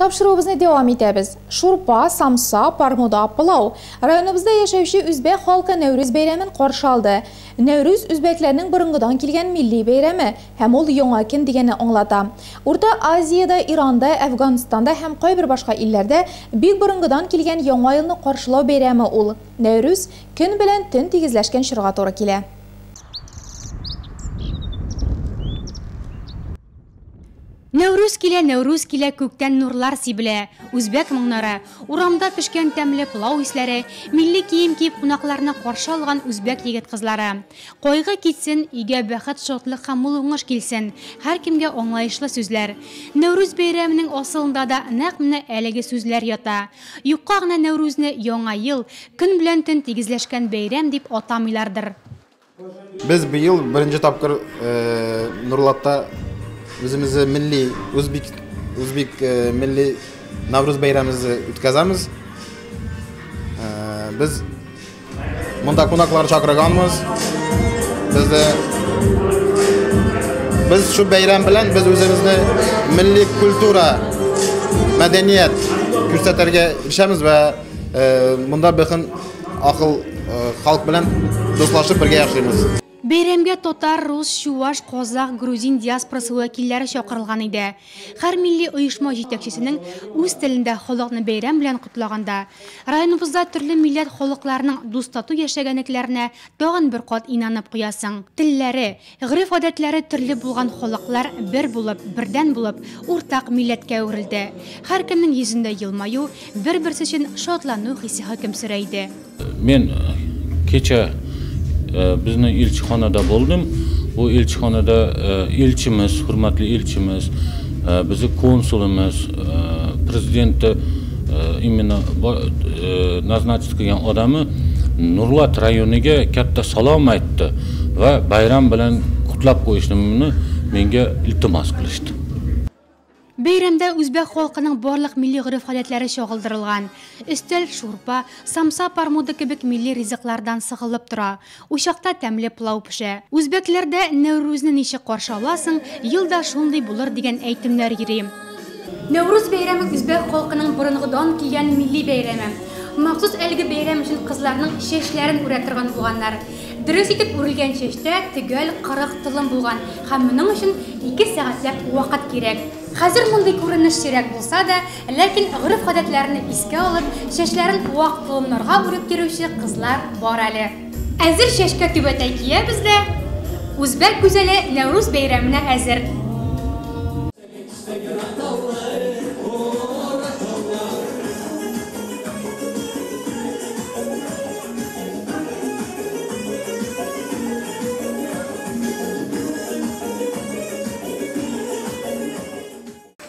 Тапшыруыбызны дәвам итәбез. Шурпа, самса, пармуда, пылау. Районыбызда яшәүче үзбәк халкы Нәүрүз бәйрәмен каршы алды. Нәүрүз үзбәкләрнең борынгыдан килгән милли бәйрәме һәм ул яңа көн дигәнне аңлата. Урта Азиядә, Иранда, Әфганстанда һәм кайбер башка илләрдә бик борынгыдан килгән яңа елны каршылау бәйрәме ул. Нәүрүз көн белән төн тигезләшкән чорга туры килә. Нәүрүз килә, Нәүрүз килә, күктән нурлар сибелә. Үзбәк моңнары, урамда пешкән тәмле пылау исләре, милли кием киеп кунакларны каршы алган үзбәк егет-кызлары. Кайгы китсен, өйгә бәхет, шатлык һәм мул уңыш килсен. Һәркемгә аңлаешлы сүзләр. Нәүрүз бәйрәменең асылында да нәкъ менә әлеге сүзләр ята. Юкка гына Нәүрүзне яңа ел, көн белән төн тигезләшкән бәйрәм дип атамыйлардыр. Без быел беренче тапкыр Нурлатта үзебезне милли үзбек үзбек милли Навруз бәйрәмебезне үткәзәбез. Без монда кунаклар чакырганбыз. Без шу бәйрәм белән без үзебезне милли культура, мәдәният күрсәтергә ирешәбез вә монда бөтен акыл халык белән дуслашып бергә яшибез. Бәйрәмгә татар, рус, чуваш, казах, грузин диаспорасы вәкилләре чакырылган иде. Һәр милли оешма җитәкчесенең үз телендә халыкны бәйрәм белән котлаганда, районыбызда төрле милләт халыкларының дус-тату яшәгәнлекләренә тагын бер кат инанып куясың. Телләре, гореф-гадәтләре төрле булган халыклар бер булып, бердән булып, уртак милләткә әверелде. Һәркемнең йөзендә елмаю, бер-берсе өчен шатлану хисе хөкем сөрә иде. Мин кичә безнең илчеханада булдым. Бу илчеханада илчimiz, hurmatli ilchimiz, bizni konsulimiz, prezidenti именно назначить qilgan odami Nurlat rayoniga katta salom aytdi va bayram bilan qutlab qo'yishni menga iltimos qilishdi. Бәйрәмдә үзбәк халкының барлык милли гореф-гадәтләре чагылдырылган. Өстәл шурпа, самса, пармуда кебек милли ризыклардан сыгылып тора. Учакта тәмле пылау пешә. Үзбәкләрдә Нәүрүзне ничек каршы аласың, ел да шундый булыр дигән әйтемнәр йөри. Нәүрүз бәйрәме үзбәк халкының борынгыдан килгән милли бәйрәме. Махсус әлеге бәйрәм өчен кызларның чәчләрен үрә торган булганнар. Дөрес итеп үрелгән чәчтә төгәл 40 толым булган һәм моның өчен 2 сәгатьләп вакыт кирәк. Хәзер мондый күренеш сирәк булса да, ләкин гореф-гадәтләрне искә алып, чәчләрен вак толымнарга үреп йөрүче кызлар бар әле. Әзер чәчкә түбәтәй киябез дә, үзбәк гүзәле Нәүрүз бәйрәменә әзер.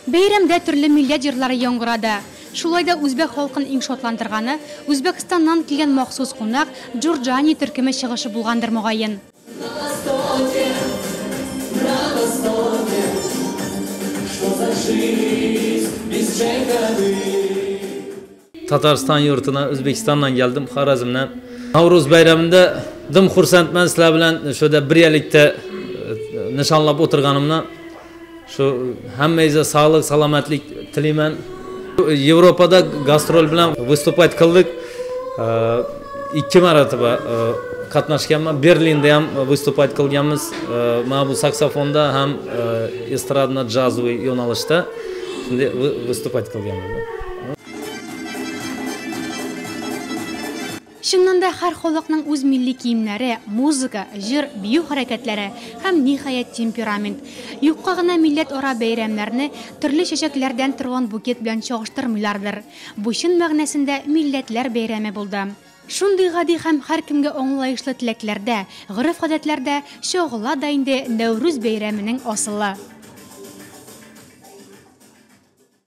Бәйрәмдә төрле милләт җырлары яңгырады. Шулай да үзбәк халкын иң шатландырганы Үзбәкстаннан килгән махсус кунак Джурджани төркеме чыгышы булгандыр мөгаен. Tataristan yurtuna O'zbekistondan geldim, Xorazmdan. Navruz bayramida dim xursandman sizlar bilan shu yerda birgalikda nishonlab o'tirganimdan. Shu hammangizga sog'lik, salomatlik tilayman. Yevropada gastrol bilan выступать qildik. 2 marotaba qatnashganman. Berlinda ham выступать qilganmiz. Mana bu saksofonda ham estradna jazовый yo'nalishda shunday выступать qilganman. Чыннан да һәр халыкның үз милли киемнәре, музыка, җыр, бию хәрәкәтләре һәм ниһаять темперамент. Юкка гына милләт ара бәйрәмнәрне төрле чәчәкләрдән торган букет белән чагыштырмыйлардыр. Бу чын мәгънәсендә милләтләр бәйрәме булды. Шундый гади һәм һәркемгә аңлаешлы теләкләрдә, гореф-гадәтләрдә чагыла да инде Нәүрүз бәйрәменең асылы.